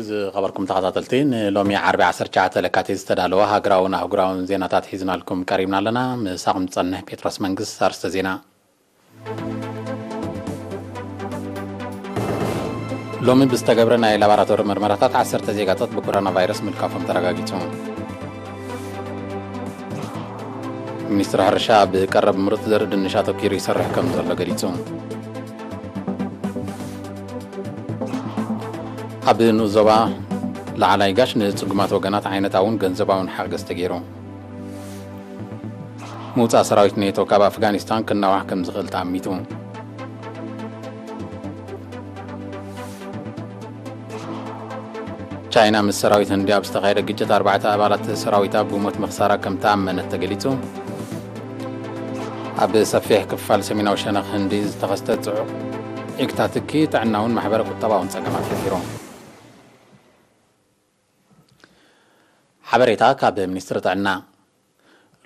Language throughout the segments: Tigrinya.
ዝኸበርኩም ተኸታተልቲ፣ ንሎሚ ዓርቢ ዓሰርተ ትሽዓተ ለካቲት ዝተዳለወ ሃገራውን ኣህጉራውን ዜናታት ሒዝናልኩም ቀሪብና ኣለና። ምሳኹም ዝጸንሕ ጴጥሮስ መንግስት። ኣርስተ ዜና። ሎሚ ብዝተገብረ ናይ ላቦራቶሪ መርመራታት ዓሰርተ ዜጋታት ብኮሮና ቫይረስ ምልካፎም ተረጋጊጹ። ሚኒስትሪ ሕርሻ ኣብ ቀረብ ምሩጽ ዘርኢ ድንሽ ኣተኪሩ ይሰርሕ ከም ዘሎ ገሊጹ። ኣብ ንኡስ ዞባ ላዕላይ ጋሽ ንጽጉማት ወገናት ዓይነታውን ገንዘባውን ሓገዝ ተገይሩ። ምውጻእ ሰራዊት ኔቶ ካብ ኣፍጋኒስታን ክናዋሕ ከም ዝኽእል ተኣሚቱ። ቻይና ምስ ሰራዊት ህንዲ ኣብ ዝተኻየደ ግጭት ኣርባዕተ ኣባላት ሰራዊታ ብሞት ምኽሳራ ከም ተኣመነት ተገሊጹ። ኣብ ሰፊሕ ክፋል ሰሜናዊ ሸነኽ ህንዲ ዝተኸስተ ጽዑቕ ዒግታ ትኪ ጥዕናውን ማሕበረ ቁጠባውን ጸገማት ፈጢሩ። ሓበሬታ ካብ ሚኒስትሪ ጥዕና።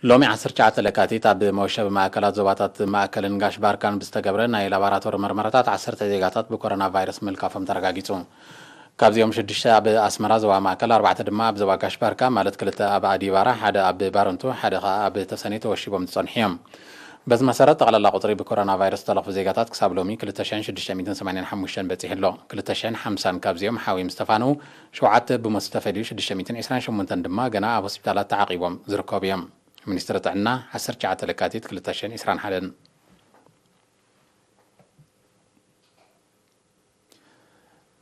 ሎሚ ዓሰርተ ትሽዓተ ለካቲት ኣብ መወሸቢ ማእከላት ዞባታት ማእከልን ጋሽ ባርካን ብዝተገብረ ናይ ላባራቶሪ መርመራታት ዓሰርተ ዜጋታት ብኮሮና ቫይረስ ምልካፎም ተረጋጊጹ። ካብዚኦም ሽዱሽተ ኣብ ኣስመራ ዞባ ማእከል፣ ኣርባዕተ ድማ ኣብ ዞባ ጋሽ ባርካ፣ ማለት ክልተ ኣብ ኣዲባራ፣ ሓደ ኣብ ባረንቱ፣ ሓደ ኸኣ ኣብ ተሰነይ ተወሺቦም ዝጸንሑ እዮም። በዚ መሰረት፣ ጠቕላላ ቁጽሪ ብኮሮና ቫይረስ ዝተለኽፉ ዜጋታት ክሳብ ሎሚ ክልተ ሽሕን ሽዱሽተ ሚእትን ሰማንያን ሓሙሽተን በጺሑ ኣሎ። ክልተ ሽሕን ሓምሳን ካብዚኦም ሓዊ ምስ ተፋነዉ፣ ሸውዓተ ብሞት ዝተፈልዩ ሽዱሽተ ሚእትን ዕስራን ሸሞንተን ድማ ገና ኣብ ሆስፒታላት ተዓቒቦም ዝርከቡ እዮም። ሚኒስትሪ ጥዕና፣ ዓሰርተ ትሽዓተ ለካቲት ክልተ ሽሕን ዕስራን ሓደን።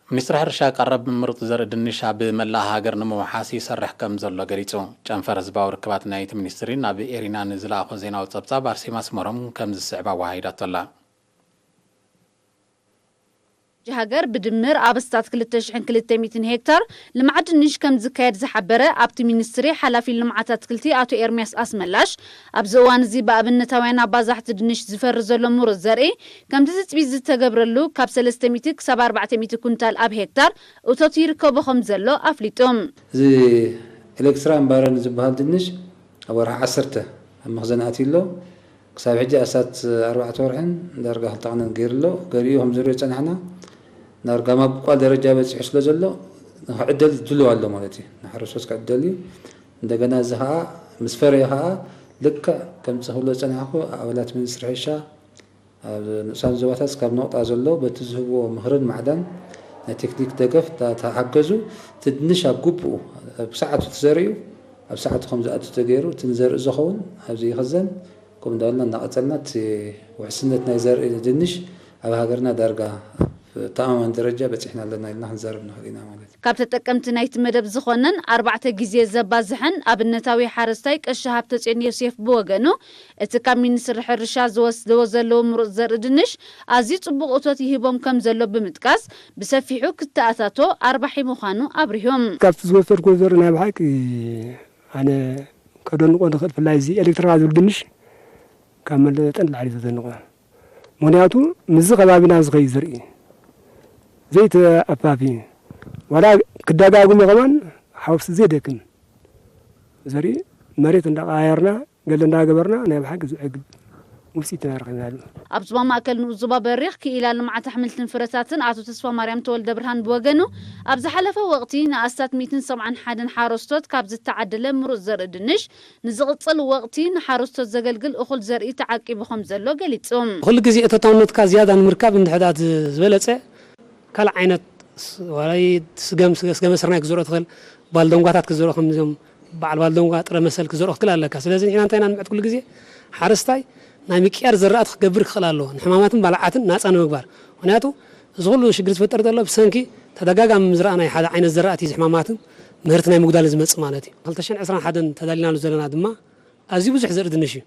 ሚኒስትሪ ሕርሻ ቀረብ ምሩፅ ዘርኢ ድንሽ ኣብ መላእ ሃገር ንምውሓስ ይሰርሕ ከም ዘሎ ገሊፁ። ጨንፈር ህዝባዊ ርክባት ናይቲ ሚኒስትሪ ናብ ኤሪና ንዝለኣኾ ዜናዊ ፀብፃብ ኣርሴማ ኣስመሮም ከም ዝስዕብ ኣወሃሂዳቶ ኣላ። ሃገር ብድምር ኣብ ኣስታት ክልተ ሽሕን ክልተ ሚእትን ሄክታር ልምዓት ድንሽ ከም ዝካየድ ዝሓበረ ኣብቲ ሚኒስትሪ ሓላፊ ልምዓት ኣትክልቲ ኣቶ ኤርሚያስ ኣስመላሽ፣ ኣብዚ እዋን እዚ ብኣብነታውያን ኣባዛሕቲ ድንሽ ዝፈሪ ዘሎ ምሩፅ ዘርኢ ከምቲ ትፅቢት ዝተገብረሉ ካብ ሰለስተ ሚእቲ ክሳብ ኣርባዕተ ሚእቲ ኩንታል ኣብ ሄክታር እቶት ይርከቦ ከም ዘሎ ኣፍሊጡ። እዚ ኤሌክትራን ባረን ዝበሃል ድንሽ ኣብ ወርሒ ዓሰርተ ኣብ መኽዘን ኣትዩ ኣሎ። ክሳብ ሕጂ ኣስታት ኣርባዕተ ወርሕን ዳርጋ ክልተ ቅነን ገይሩ ኣሎ። ገሊኡ ከም ዝሪኦ ዝጸናሕና ዳርጋ ማብቋል ደረጃ በጺሑ ስለ ዘሎ ንኽዕደል ድሉው ኣሎ ማለት እዩ። ንሓረስቶት ክዕደል እዩ። እንደገና እዚ ኸኣ ምስ ፈረየ ኸኣ ልክዕ ከምቲ ክብሎ ዝጸናሕኩ ኣባላት ሚኒስትሪ ሕርሻ ኣብ ንኡሳን ዞባታት እስካብ ነቑጣ ዘሎ በቲ ዝህብዎ ምኽርን ማዕዳን ናይ ቴክኒክ ደገፍ እንዳተሓገዙ እቲ ድንሽ ኣብ ግቡኡ ኣብ ሰዓቱ ተዘሪኡ ኣብ ሰዓቱ ከም ዝኣቱ ተገይሩ እቲ ንዘርኢ ዝኸውን ኣብዚ ይኽዘን። ከምኡ እንዳበልና እናቐጸልና እቲ ውሕስነት ናይ ዘርኢ ድንሽ ኣብ ሃገርና ዳርጋ ኣብ ተኣማማኒ ደረጃ በጺሕና ኣለና ኢልና ክንዛረብ ንኽእል ኢና ማለት እዩ። ካብ ተጠቀምቲ ናይቲ መደብ ዝኾነን ኣርባዕተ ግዜ ዘባዝሐን ኣብነታዊ ሓረስታይ ቀሺ ሃብተጽዮን ዮሴፍ ብወገኑ፣ እቲ ካብ ሚኒስትሪ ሕርሻ ዝወስድዎ ዘለዉ ምሩፅ ዘርኢ ድንሽ ኣዝዩ ጽቡቕ እቶት ይህቦም ከም ዘሎ ብምጥቃስ፣ ብሰፊሑ ክተኣታቶ ኣርባሒ ምዃኑ ኣብሪሁ። ካብቲ ዝወሰድኩዎ ዘርኢ ናይ ብሓቂ ኣነ ከደንቆ ንኽእል፣ ብፍላይ እዚ ኤሌክትራ ዝብል ድንሽ ካብ መጠን ንላዕሊ እዩ ዘደንቕ። ምኽንያቱ ምስዚ ከባቢና ዝኸይድ ዘርኢ ዘይተኣፋፊ፣ ዋላ ክደጋግሞ ከማን ሓወስቲ ዘየደክም ዘርኢ መሬት እንዳቐያየርና ገለ እንዳገበርና ናይ ብሓቂ ዘዕግብ ውፅኢት ኢና ረኺብናሉ። ኣብ ዞባ ማእከል ንኡስ ዞባ በሪኽ ክኢላ ልምዓት ኣሕምልትን ፍረታትን ኣቶ ተስፋማርያም ተወልደብርሃን ብወገኑ፣ ኣብ ዝሓለፈ ወቕቲ ንኣስታት ሚእትን ሰብዓን ሓደን ሓረስቶት ካብ ዝተዓደለ ምሩፅ ዘርኢ ድንሽ ንዝቕፅል ወቕቲ ንሓረስቶት ዘገልግል እኹል ዘርኢ ተዓቂቡ ከም ዘሎ ገሊፁ። ኩሉ ግዜ እቶታውነትካ ዝያዳ ንምርካብ እንድሕር ዝበለፀ ካልእ ዓይነት ዋላ ስገም ስገመ ስርናይ ክትዘርኦ ትኽእል፣ ባልደንጓታት ክትዘርኦ ከም እዞም በዓል ባልደንጓ ጥረ መሰል ክትዘርኦ ክትክእል ኣለካ። ስለዚ ንሕና እንታይ ኢና ንምዕድ ኩሉ ግዜ ሓረስታይ ናይ ምቅያር ዘራእቲ ክገብር ክኽእል ኣለዎ። ንሕማማትን ባልዓትን ናፃ ንምግባር። ምኽንያቱ እዚ ኩሉ ሽግር ዝፈጠር ዘሎ ብሰንኪ ተደጋጋሚ ምዝራእ ናይ ሓደ ዓይነት ዘራእቲ እዚ ሕማማትን ምህርቲ ናይ ምጉዳል ዝመፅእ ማለት እዩ። ክልተ ሽሕን ዕስራን ሓደን ተዳሊናሉ ዘለና ድማ ኣዝዩ ብዙሕ ዘርኢ ድንሽ እዩ።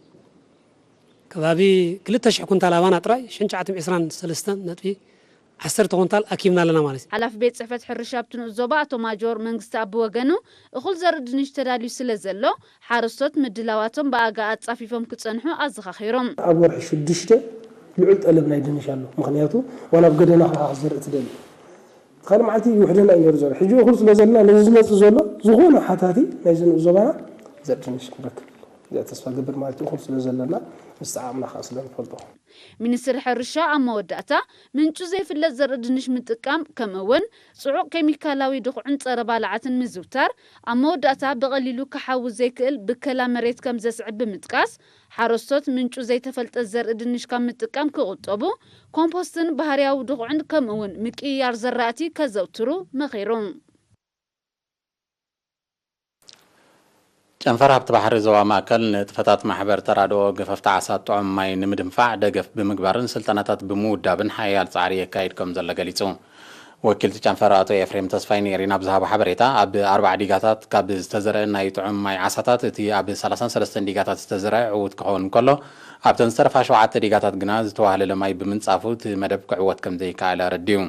ከባቢ ክልተ ሽሕ ኩንታል ኣባና ጥራይ ሽሕን ትሽዓተ ሚእትን ዕስራን ሰለስተን ነጥቢ ዓሰርተ ኩንታል ኣኪብና ኣለና ማለት እዩ። ሓላፊ ቤት ፅሕፈት ሕርሻ ኣብቲ ንኡስ ዞባ ኣቶ ማጆር መንግስተኣብ ብወገኑ፣ እኹል ዘርኢ ድንሽ ተዳልዩ ስለ ዘሎ፣ ሓረስቶት ምድላዋቶም ብኣጋ ኣፃፊፎም ክፀንሑ ኣዘኻኺሩ። ኣብ ወርሒ ሽዱሽተ ልዑል ጠለብ ናይ ድንሽ ኣሎ። ምኽንያቱ ዋላ ኣብ ገደና ኸዓ ክትዘርእ ትደሊ። ካልእ መዓልቲ ይውሕደና እዩ ነይሩ ዘሎ። ሕጂ እኹል ስለ ዘለና ነዚ ዝመፅእ ዘሎ ዝኾነ ሓታቲ ናይዚ ንኡስ ዞባና ዘርኢ ድንሽ ክንረክብ ተስፋ ገብር ማለት ይኹን ስለ ዘለና፣ ምስ ዓቕምና ከዓ ስለ ንፈልጦ። ሚኒስትሪ ሕርሻ ኣብ መወዳእታ፣ ምንጩ ዘይፍለጥ ዘርኢ ድንሽ ምጥቃም፣ ከምኡ እውን ጽዑቕ ኬሚካላዊ ድኹዕን ጸረ ባልዓትን ምዝውታር፣ ኣብ መወዳእታ ብቐሊሉ ክሓዊ ዘይክእል ብከላ መሬት ከም ዘስዕብ ብምጥቃስ፣ ሓረስቶት ምንጩ ዘይተፈልጠ ዘርኢ ድንሽ ካብ ምጥቃም ክቑጠቡ፣ ኮምፖስትን ባህርያዊ ድኹዕን ከምኡ እውን ምቅይያር ዘራእቲ ከዘውትሩ መኺሩ። ጨንፈር ሃብቲ ባሕሪ ዞባ ማእከል ንጥፈታት ማሕበር ተራድኦ ገፈፍቲ ዓሳ ጥዑም ማይ ንምድንፋዕ ደገፍ ብምግባርን ስልጠናታት ብምውዳብን ሓያል ጻዕሪ የካይድ ከም ዘሎ ገሊጹ። ወኪል እቲ ጨንፈር ኣቶ ኤፍሬም ተስፋይ ንኤሪና ብዝሃቦ ሓበሬታ፣ ኣብ ኣርባዓ ዲጋታት ካብ ዝተዘርአ ናይ ጥዑም ማይ ዓሳታት እቲ ኣብ ሰላሳን ሰለስተን ዲጋታት ዝተዘርአ ዕዉት ክኸውን እንከሎ፣ ኣብተን ዝተረፋ ሸውዓተ ዲጋታት ግና ዝተዋህለለ ማይ ብምንጻፉ እቲ መደብ ክዕወት ከም ዘይከኣለ ኣረዲኡ።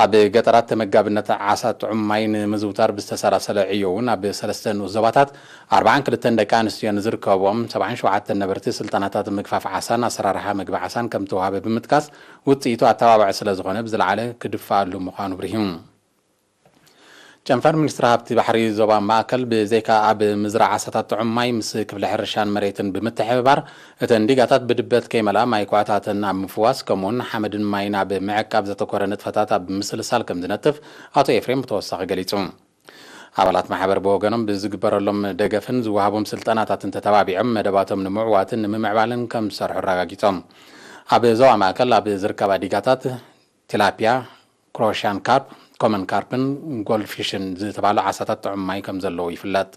ኣብ ገጠራት ተመጋብነት ዓሳ ጥዑም ማይ ንምዝውታር ብዝተሰላሰለ ዕዮ እውን ኣብ ሰለስተ ንኡስ ዞባታት ኣርባዓን ክልተን ደቂ ኣንስትዮ ንዝርከብኦም ሰብዓን ሸውዓተን ነበርቲ ስልጠናታት ምግፋፍ ዓሳን ኣሰራርሓ ምግቢ ዓሳን ከም ተዋህበ ብምጥቃስ ውፅኢቱ ኣተባባዒ ስለ ዝኾነ ብዝለዓለ ክድፈኣሉ ምዃኑ ብሪሁ። ጨንፈር ሚኒስትሪ ሃብቲ ባሕሪ ዞባ ማእከል ብዘይካ ኣብ ምዝራዕ ዓሳታት ጥዑም ማይ ምስ ክፍሊ ሕርሻን መሬትን ብምትሕብባር እተን ዲጋታት ብድበት ከይመልኣ ማይ ኳዕታተን ኣብ ምፍዋስ ከምኡውን ሓመድን ማይን ኣብ ምዕቃብ ዘተኮረ ንጥፈታት ኣብ ምስልሳል ከም ዝነጥፍ ኣቶ ኤፍሬም ብተወሳኺ ገሊጹ። ኣባላት ማሕበር ብወገኖም ብዝግበረሎም ደገፍን ዝወሃቦም ስልጠናታትን ተተባቢዖም መደባቶም ንምዕዋትን ንምምዕባልን ከም ዝሰርሑ ኣረጋጊጾም። ኣብ ዞባ ማእከል ኣብ ዝርከባ ዲጋታት ቲላፒያ፣ ክሮሽያን ካርፕ፣ ኮመን ካርፕን ጎልፊሽን ዝተባሉ ዓሳታት ጥዑም ማይ ከም ዘለዉ ይፍለጥ።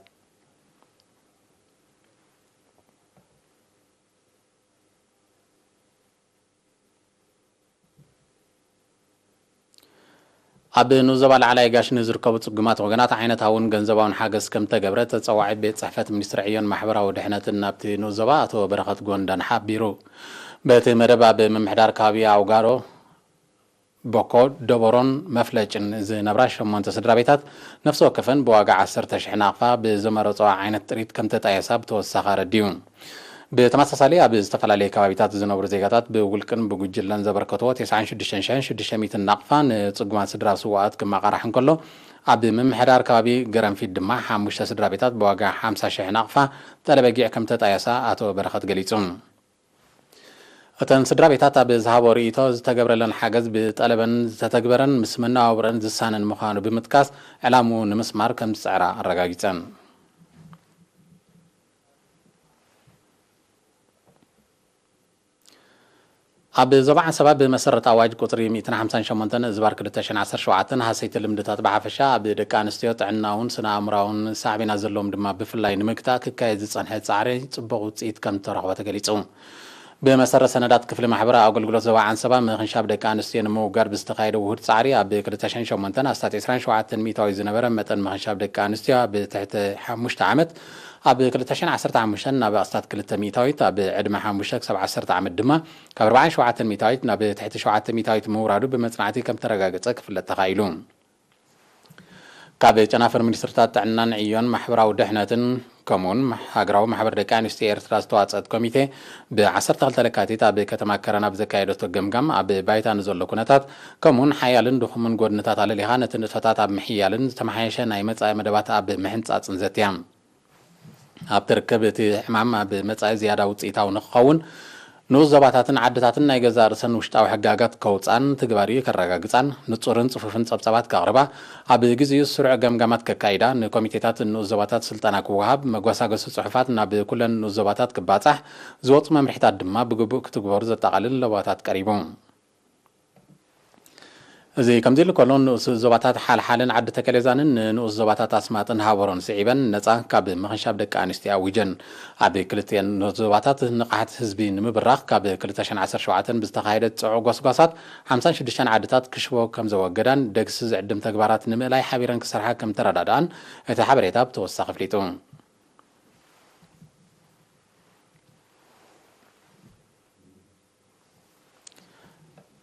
ኣብ ንኡስ ዞባ ላዕላይ ጋሽ ንዝርከቡ ጽጉማት ወገናት ዓይነታውን ገንዘባውን ሓገዝ ከም ተገብረ ተጸዋዒ ቤት ጽሕፈት ሚኒስትሪ ዕዮን ማሕበራዊ ድሕነትን ናብቲ ንኡስ ዞባ ኣቶ በረኸት ጎንዳን ሓቢሩ። በቲ መደብ ኣብ ምምሕዳር ከባቢ ኣውጋሮ፣ ቦኮ፣ ደቦሮን መፍለጭን ዝነብራ ሸሞንተ ስድራ ቤታት ነፍሲ ወከፈን ብዋጋ ዓሰርተ ሽሕ ናቕፋ ብዝመረፅኦ ዓይነት ጥሪት ከም ተጣየሳ ብተወሳኺ ኣረዲኡ። ብተመሳሳሊ ኣብ ዝተፈላለዩ ከባቢታት ዝነብሩ ዜጋታት ብውልቅን ብጉጅለን ዘበርከትዎ ተስዓን ሽዱሽተን ሽሕን ሽዱሽተ ሚእትን ናቕፋ ንፅጉማት ስድራ ስውኣት ክመቓራሕ እንከሎ፣ ኣብ ምምሕዳር ከባቢ ገረንፊት ድማ ሓሙሽተ ስድራ ቤታት ብዋጋ ሓምሳ ሽሕ ናቕፋ ጠለበጊዕ ከም ተጣየሳ ኣቶ በረኸት ገሊፁ። እተን ስድራ ቤታት ኣብ ዝሃቦ ርእይቶ ዝተገብረለን ሓገዝ ብጠለበን ዝተተግበረን ምስ መነባብሮኣን ዝሳነን ምዃኑ ብምጥቃስ ዕላምኡ ንምስማር ከም ዝፅዕራ ኣረጋጊፀን። ኣብ ዞባ ዓንሰባ ብመሰረት ኣዋጅ ቁፅሪ ሚእትን ሓምሳን ሸሞንተን እዝባር ክልተ ሽሕን ዓሰርተ ሸውዓተን ሃሰይቲ ልምድታት ብሓፈሻ ኣብ ደቂ ኣንስትዮ ጥዕናውን ስነ ኣእምራውን ሳዕቤናት ዘለዎም ድማ ብፍላይ ንምግታእ ክካየድ ዝፀንሐ ፃዕሪ ፅቡቕ ውፅኢት ከም ዝተረኽቦ ተገሊፁ። ብመሰረት ሰነዳት ክፍሊ ማሕበራዊ ኣገልግሎት ዞባ ዓንሰባ ምኽንሻብ ደቂ ኣንስትዮ ንምውጋድ ብዝተኻየደ ውሁድ ፃዕሪ ኣብ ክልተ ሽሕን ሸሞንተን ኣስታት ዕስራን ሸውዓተን ሚእታዊት ዝነበረ መጠን ምኽንሻብ ደቂ ኣንስትዮ ኣብ ትሕቲ ሓሙሽተ ዓመት ኣብ ክልተ ሽሕን ዓሰርተ ሓሙሽተን ናብ ኣስታት ክልተ ሚእታዊት፣ ኣብ ዕድመ ሓሙሽተ ክሳብ ዓሰርተ ዓመት ድማ ካብ ኣርባዓን ሸውዓተን ሚእታዊት ናብ ትሕቲ ሸውዓተ ሚእታዊት ምውራዱ ብመፅናዕቲ ከም ተረጋገፀ ክፍለጥ ተኻኢሉ። ካብ ጨናፍር ሚኒስትርታት ጥዕናን ዕዮን ማሕበራዊ ድሕነትን ከምኡውን ሃገራዊ ማሕበር ደቂ ኣንስትዮ ኤርትራ ዝተዋፀአት ኮሚቴ ብ ዓሰርተ ክልተ ለካቲት ኣብ ከተማ ከረን ኣብ ዘካየደቶ ገምጋም ኣብ ባይታ ንዘሎ ኩነታት ከምኡውን ሓያልን ድኹምን ጎድንታት ኣለሊኻ ነቲ ንጥፈታት ኣብ ምሕያልን ዝተመሓየሸ ናይ መጻኢ መደባት ኣብ ምሕንጻጽን ዘትያ። ኣብቲ ርክብ እቲ ዕማም ኣብ መጻኢ ዝያዳ ውፅኢታዊ ንክኸውን ንኡስ ዞባታትን ዓድታትን ናይ ገዛእ ርእሰን ውሽጣዊ ሕጋጋት ከውፃን ትግባርኡ ከረጋግፃን ንፁርን ፅፉፍን ፀብፃባት ከቕርባ ኣብ ግዚኡ ስሩዕ ገምጋማት ከካይዳ ንኮሚቴታት ንኡስ ዞባታት ስልጠና ክወሃብ መጓሳገሲ ፅሑፋት ናብ ኩለን ንኡስ ዞባታት ክባፃሕ ዝወፁ መምርሒታት ድማ ብግቡእ ክትግበሩ ዘጠቓልል ለዋታት ቀሪቡ። እዚ ከምዚ ኢሉ ከሎ ንኡስ ዞባታት ሓልሓልን ዓዲ ተከሌዛንን ንንኡስ ዞባታት ኣስማጥን ሃበሮን ስዒበን ነፃ ካብ ምኽንሻብ ደቂ ኣንስትዮ ኣዊጀን። ኣብ ክልቲኤን ንኡስ ዞባታት ንቕሓት ህዝቢ ንምብራኽ ካብ ክልተ ሽሕን ዓሰርተ ሸውዓተን ብዝተኻየደ ፅዑቕ ጎስጓሳት ሓምሳን ሽዱሽተን ዓድታት ክሽቦ ከም ዘወገዳን ደግሲ ዝዕድም ተግባራት ንምእላይ ሓቢረን ክሰርሓ ከም ተረዳድኣን እቲ ሓበሬታ ብተወሳኺ ኣፍሊጡ።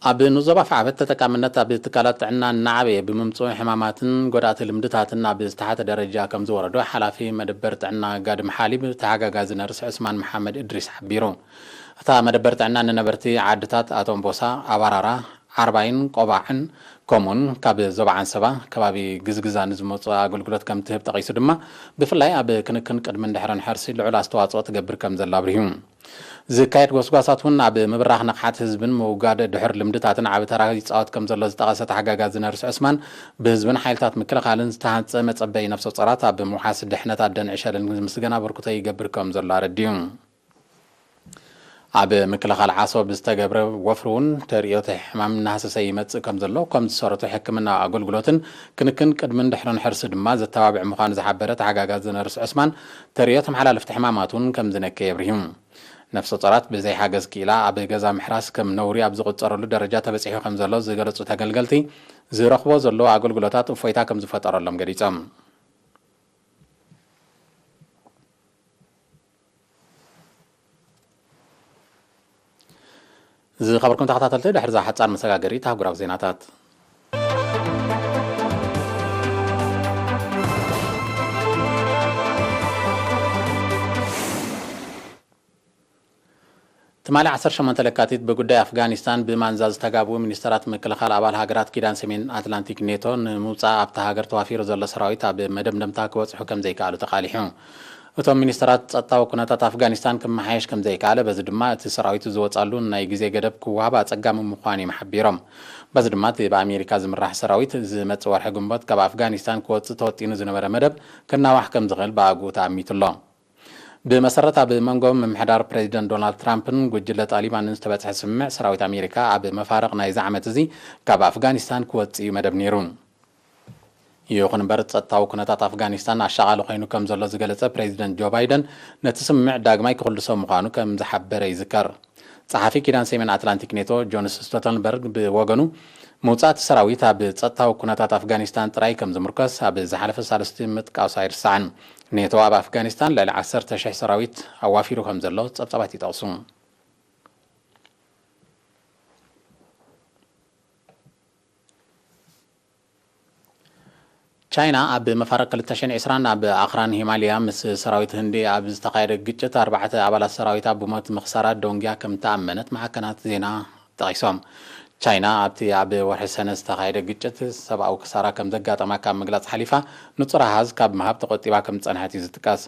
ኣብ ንኡስ ዞባ ኣፍዓበት ተጠቃምነት ኣብ ትካላት ጥዕና እናዓበየ ብምምፅኡ ሕማማትን ጎዳእቲ ልምድታትን ኣብ ዝተሓተ ደረጃ ከም ዝወረዶ ሓላፊ መደበር ጥዕና ጋድም ሓሊብ ተሓጋጋዚ ነርስ ዑስማን መሓመድ እድሪስ ሓቢሩ። እታ መደበር ጥዕና ንነበርቲ ዓድታት ኣቶምቦሳ፣ ኣባራራ፣ ዓርባይን ቆባዕን ከምኡውን ካብ ዞባ ዓንሰባ ከባቢ ግዝግዛ ንዝመፁ ኣገልግሎት ከም ትህብ ጠቒሱ ድማ፣ ብፍላይ ኣብ ክንክን ቅድምን ድሕርን ሕርሲ ልዑል ኣስተዋፅኦ ትገብር ከም ዘላ ኣብሪሁ። ዝካየድ ጎስጓሳት እውን ኣብ ምብራኽ ንቕሓት ህዝብን ምውጋድ ድሑር ልምድታትን ዓቢ ተራ ይፃወት ከም ዘሎ ዝጠቐሰ ተሓጋጋዚ ነርስ ዑስማን፣ ብህዝብን ሓይልታት ምክልኻልን ዝተሃንፀ መፀበዪ ነፍሰ ጾራት ኣብ ምውሓስ ድሕነት ኣደን ዕሸልን ዝምስገን ኣበርክቶ ይገብር ከም ዘሎ ኣረዲኡ። ኣብ ምክልኻል ዓሶ ብዝተገብረ ወፍሪ እውን ተርእዮተ ሕማም እናሃሰሰ ይመፅእ ከም ዘሎ፣ ከም ዝሰረቱ ሕክምና ኣገልግሎትን ክንክን ቅድምን ድሕርን ሕርሲ ድማ ዘተባብዕ ምዃኑ ዝሓበረ ተሓጋጋዚ ነርስ ዑስማን፣ ተርእዮ ተመሓላለፍቲ ሕማማት እውን ከም ዝነከየ የብርሂ። ነፍሰ ጾራት ብዘይ ሓገዝ ክኢላ ኣብ ገዛ ምሕራስ ከም ነውሪ ኣብ ዝቑጸረሉ ደረጃ ተበጺሑ ከም ዘሎ ዝገለጹ ተገልገልቲ፣ ዝረኽቦ ዘሎ ኣገልግሎታት እፎይታ ከም ዝፈጠረሎም ገሊጾም። ዝኸበርኩም ተኸታተልቲ፣ ድሕሪ እዛ ሓጻር መሰጋገሪት ኣህጉራዊ ዜናታት። ትማሊ ዓሰርተ ሸሞንተ ለካቲት ብጉዳይ ኣፍጋኒስታን ብማንዛ ዝተጋብኡ ሚኒስተራት ምክልኻል ኣባል ሃገራት ኪዳን ሰሜን ኣትላንቲክ ኔቶ ንምውጻእ ኣብታ ሃገር ተዋፊሩ ዘሎ ሰራዊት ኣብ መደምደምታ ክበጽሑ ከም ዘይከኣሉ ተቓሊሑ። እቶም ሚኒስተራት ጸጥታዊ ኩነታት ኣፍጋኒስታን ክመሓየሽ ከም ዘይከኣለ፣ በዚ ድማ እቲ ሰራዊት ዝወጻሉ ናይ ግዜ ገደብ ክወሃብ ኣጸጋሚ ምዃኑ እዮም ሓቢሮም። በዚ ድማ እቲ ብኣሜሪካ ዝምራሕ ሰራዊት ዝመጽእ ወርሒ ግንቦት ካብ ኣፍጋኒስታን ክወጽእ ተወጢኑ ዝነበረ መደብ ክናዋሕ ከም ዝኽእል ብኣግኡ ተኣሚቱ ኣሎ። ብመሰረት ኣብ መንጎ ምምሕዳር ፕሬዚደንት ዶናልድ ትራምፕን ጉጅለ ጣሊባንን ዝተበጽሐ ስምምዕ፣ ሰራዊት ኣሜሪካ ኣብ መፋርቕ ናይዚ ዓመት እዚ ካብ ኣፍጋኒስታን ክወጽእ እዩ መደብ ነይሩ። ይኹን እምበር፣ ጸጥታዊ ኩነታት ኣፍጋኒስታን ኣሻቓሊ ኮይኑ ከም ዘሎ ዝገለጸ ፕሬዚደንት ጆ ባይደን፣ ነቲ ስምምዕ ዳግማይ ክኽልሶ ምዃኑ ከም ዝሓበረ ይዝከር። ጸሓፊ ኪዳን ሰሜን ኣትላንቲክ ኔቶ ጆንስ ስቶተንበርግ ብወገኑ፣ ምውጻእ እቲ ሰራዊት ኣብ ጸጥታዊ ኩነታት ኣፍጋኒስታን ጥራይ ከም ዝምርኮስ ኣብ ዝሓለፈ ሳልስቲ ምጥቃሱ ኣይርሳዕን። ኔቶ ኣብ ኣፍጋኒስታን ልዕሊ ዓሰርተ ሽሕ ሰራዊት ኣዋፊሩ ከም ዘሎ ጸብጻባት ይጠቕሱ። ቻይና ኣብ መፋርቕ ክልተ ሽሕን ዕስራን ኣብ ኣኽራን ሂማልያ ምስ ሰራዊት ህንዲ ኣብ ዝተኻየደ ግጭት ኣርባዕተ ኣባላት ሰራዊታ ብሞት ምኽሳራ ደንጉያ ከም ተኣመነት ማዕከናት ዜና ጠቒሶም። ቻይና ኣብቲ ኣብ ወርሒ ሰነ ዝተኻየደ ግጭት ሰብኣዊ ክሳራ ከም ዘጋጠማ ካብ ምግላጽ ሓሊፋ፣ ንጹር ኣሃዝ ካብ ምሃብ ተቖጢባ ከም ዝጸንሐት እዩ ዝጥቀስ።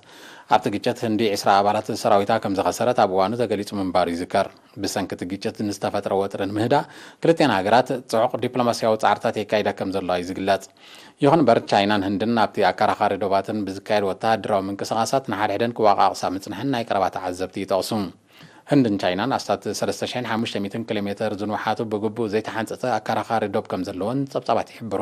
ኣብቲ ግጭት ህንዲ ዕስራ ኣባላት ሰራዊታ ከም ዝኸሰረት ኣብ እዋኑ ተገሊጹ ምንባሩ ይዝከር። ብሰንኪ እቲ ግጭት ንዝተፈጥረ ወጥሪ ንምህዳእ ክልቲኣን ሃገራት ጽዑቕ ዲፕሎማስያዊ ጻዕርታት የካይዳ ከም ዘለዋ እዩ ዝግለጽ። ይኹን እምበር፣ ቻይናን ህንድን ኣብቲ ኣከራኻሪ ዶባተን ብዝካየድ ወተሃደራዊ ምንቅስቓሳት ንሓድሕደን ክወቓቕሳ ምጽንሐን ናይ ቀረባ ተዓዘብቲ ይጠቕሱ። ህንድን ቻይናን ኣስታት ሰለስተ ሽሕን ሓሙሽተ ሚእትን ኪሎ ሜተር ዝንውሓቱ ብግቡእ ዘይተሓንጸጸ ኣከራኻሪ ዶብ ከም ዘለወን ጸብጻባት ይሕብሩ።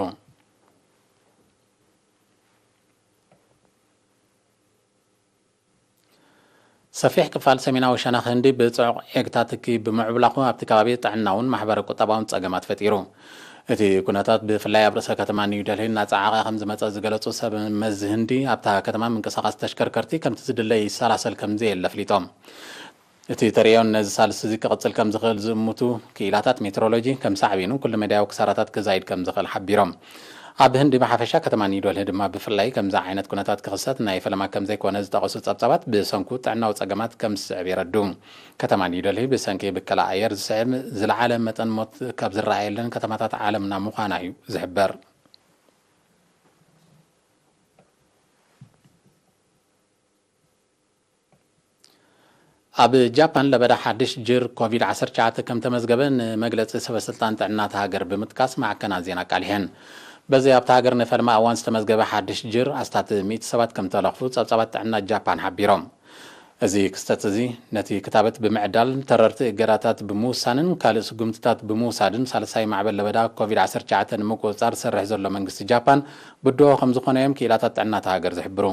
ሰፊሕ ክፋል ሰሜናዊ ሸነኽ ህንዲ ብጽዑቕ ዔግታ ትኪ ብምዕብላኹ፣ ኣብቲ ከባቢ ጥዕናውን ማሕበረ ቁጠባውን ጸገማት ፈጢሩ። እቲ ኩነታት ብፍላይ ኣብ ርእሰ ከተማ ኒው ደልሂ እናጸዓቐ ከም ዝመጸ ዝገለጹ ሰብ መዚ ህንዲ፣ ኣብታ ከተማ ምንቅስቓስ ተሽከርከርቲ ከምቲ ዝድለ ይሰላሰል ከም ዘየለ ኣፍሊጦም። እቲ ተርእዮን ነዚ ሳልስቲ እዚ ክቕጽል ከም ዝኽእል ዝእምቱ ክኢላታት ሜትሮሎጂ፣ ከም ሳዕቤኑ ኩሉ መዳያዊ ክሳራታት ክዛይድ ከም ዝኽእል ሓቢሮም። ኣብ ህንዲ ብሓፈሻ፣ ከተማ ኒውደልሂ ድማ ብፍላይ ከምዚ ዓይነት ኩነታት ክኽሰት ናይ ፈለማ ከም ዘይኮነ ዝጠቐሱ ጸብጻባት፣ ብሰንኩ ጥዕናዊ ጸገማት ከም ዝስዕብ የረድኡ። ከተማ ኒውደልሂ ብሰንኪ ብከላ ኣየር ዝስዕብ ዝለዓለ መጠን ሞት ካብ ዝረኣየለን ከተማታት ዓለምና ምዃና እዩ ዝሕበር። ኣብ ጃፓን ለበዳ ሓድሽ ጅር ኮቪድ ዓሰርተ ትሽዓተ ከም ተመዝገበ ንመግለጺ ሰበስልጣን ጥዕና እታ ሃገር ብምጥቃስ ማዕከናት ዜና ኣቃሊሐን። በዚ ኣብታ ሃገር ንፈለማ እዋን ዝተመዝገበ ሓድሽ ጅር ኣስታት ሚእቲ ሰባት ከም ተለኽፉ ጸብጻባት ጥዕና ጃፓን ሓቢሮም። እዚ ክስተት እዚ ነቲ ክታበት ብምዕዳል፣ ተረርቲ እገዳታት ብምውሳንን ካልእ ስጉምትታት ብምውሳድን ሳልሳይ ማዕበል ለበዳ ኮቪድ ዓሰርተ ትሽዓተ ንምቁጽጻር ዝሰርሕ ዘሎ መንግስቲ ጃፓን ብድሆ ከም ዝኾነ እዮም ክኢላታት ጥዕና እታ ሃገር ዝሕብሩ።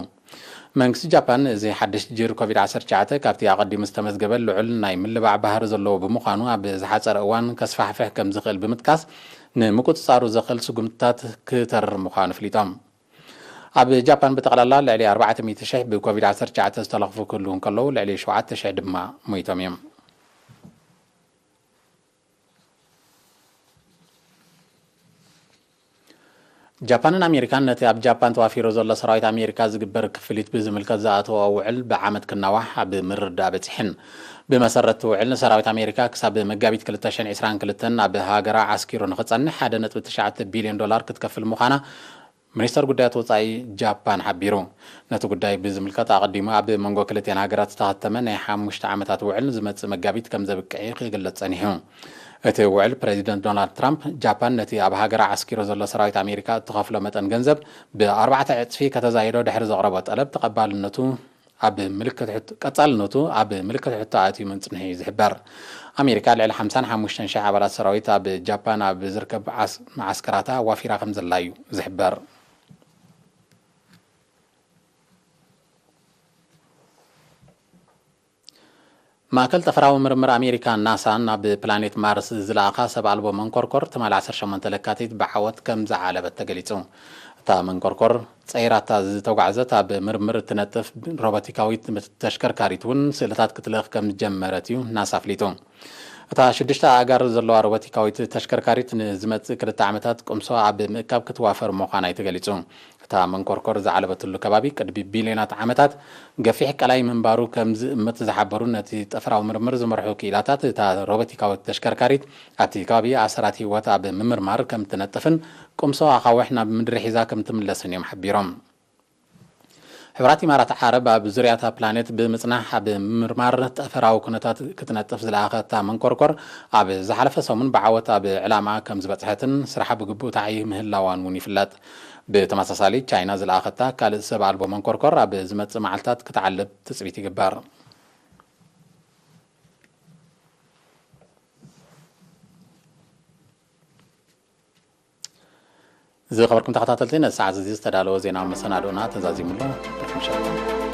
መንግስቲ ጃፓን፣ እዚ ሓድሽ ጅር ኮቪድ ዓሰርተ ትሽዓተ ካብቲ ኣቐዲሙ ዝተመዝገበ ልዑል ናይ ምልባዕ ባህሪ ዘለዎ ብምዃኑ፣ ኣብ ዝሓጸረ እዋን ከስፋሕፍሕ ከም ዝኽእል ብምጥቃስ፣ ንምቁጽጻሩ ዘኽእል ስጉምትታት ክተርር ምዃኑ ኣፍሊጦም። ኣብ ጃፓን ብጠቕላላ ልዕሊ ኣርባዕተ ሚእቲ ሽሕ ብኮቪድ ዓሰርተ ትሽዓተ ዝተለኽፉ ክህልዉ እንከለዉ፣ ልዕሊ ሸውዓተ ሽሕ ድማ ሞይቶም እዮም። ጃፓንን ኣሜሪካን ነቲ ኣብ ጃፓን ተዋፊሩ ዘሎ ሰራዊት ኣሜሪካ ዝግበር ክፍሊት ብዝምልከት ዝኣተዋ ውዕል ብዓመት ክናዋሕ ኣብ ምርዳእ በጺሐን። ብመሰረት እቲ ውዕል፣ ሰራዊት ኣሜሪካ ክሳብ መጋቢት ክልተ ሽሕን ዕስራን ክልተን ኣብ ሃገራ ዓስኪሩ ንኽጸንሕ ሓደ ነጥቢ ትሽዓተ ቢልዮን ዶላር ክትከፍል ምዃና ሚኒስተር ጉዳያት ወጻኢ ጃፓን ሓቢሩ። ነቲ ጉዳይ ብዝምልከት፣ ኣቐዲሙ ኣብ መንጎ ክልቲኣን ሃገራት ዝተኸተመ ናይ ሓሙሽተ ዓመታት ውዕል ዝመጽእ መጋቢት ከም ዘብቅዕ ክግለጽ ጸኒሑ። እቲ ውዕል፣ ፕረዚደንት ዶናልድ ትራምፕ፣ ጃፓን ነቲ ኣብ ሃገራ ዓስኪሩ ዘሎ ሰራዊት ኣሜሪካ እትኸፍሎ መጠን ገንዘብ ብኣርባዕተ ዕጽፊ ከተዛይዶ ድሕሪ ዘቕረቦ ጠለብ፣ ተቐባልነቱ ኣብ ምልክት ሕቶ፣ ቀጻልነቱ ኣብ ምልክት ሕቶ ኣትዩ ምጽንሑ እዩ ዝሕበር። ኣሜሪካ ልዕሊ ሓምሳን ሓሙሽተን ሽሕ ኣባላት ሰራዊት ኣብ ጃፓን ኣብ ዝርከብ ዓስ-፣ መዓስከራታ ዋፊራ ከም ዘላ እዩ ዝሕበር። ማእከል ጠፈራዊ ምርምር ኣሜሪካ፣ ናሳ፣ ናብ ፕላኔት ማርስ ዝለኣኻ ሰብ ኣልቦ መንኮርኮር ትማሊ ዓሰርተ ሸሞንተ ለካቲት ብዓወት ከም ዝዓለበት ተገሊጹ። እታ መንኮርኮር ጸይራታ ዝተጓዕዘት ኣብ ምርምር እትነጥፍ ሮቦቲካዊት ተሽከርካሪት እውን ስእልታት ክትልእኽ ከም ዝጀመረት እዩ ናሳ ኣፍሊጡ። እታ ሽዱሽተ ኣእጋር ዘለዋ ሮቦቲካዊት ተሽከርካሪት ንዝመጽእ ክልተ ዓመታት ቅምሶ ኣብ ምእካብ ክትዋፈር ምዃና እዩ ተገሊጹ። እታ መንኮርኮር ዝዓለበትሉ ከባቢ ቅድሚ ቢልዮናት ዓመታት ገፊሕ ቀላይ ምንባሩ ከም ዝእምት ዝሓበሩ ነቲ ጠፈራዊ ምርምር ዝመርሑ ክኢላታት፣ እታ ሮቦቲካዊት ተሽከርካሪት ኣብቲ ከባቢ ኣሰራት ህይወት ኣብ ምምርማር ከም ትነጥፍን ቅምሶ ኣኻውሕ ናብ ምድሪ ሒዛ ከም ትምለስን እዮም ሓቢሮም። ሕቡራት ኢማራት ዓረብ ኣብ ዙርያ እታ ፕላኔት ብምጽናሕ ኣብ ምምርማር ጠፈራዊ ኩነታት ክትነጥፍ ዝለኣኸታ መንኮርኮር፣ ኣብ ዝሓለፈ ሰሙን ብዓወት ኣብ ዕላማ ከም ዝበጽሐትን ስራሓ ብግቡእ ተዓይ ምህላዋን እውን ይፍለጥ። ብተመሳሳሊ፣ ቻይና ዝለኣኸታ ካልእ ሰብ ኣልቦ መንኮርኮር ኣብ ዝመጽእ መዓልታት ክትዓልብ ትጽቢት ይግበር። ዝኸበርኩም ተኸታተልቲ፣ ነዚ ሰዓት እዚ ዝተዳለወ ዜናዊ መሰናዶና ተዛዚሙ ኣሎ። ርሑስ ምሸት።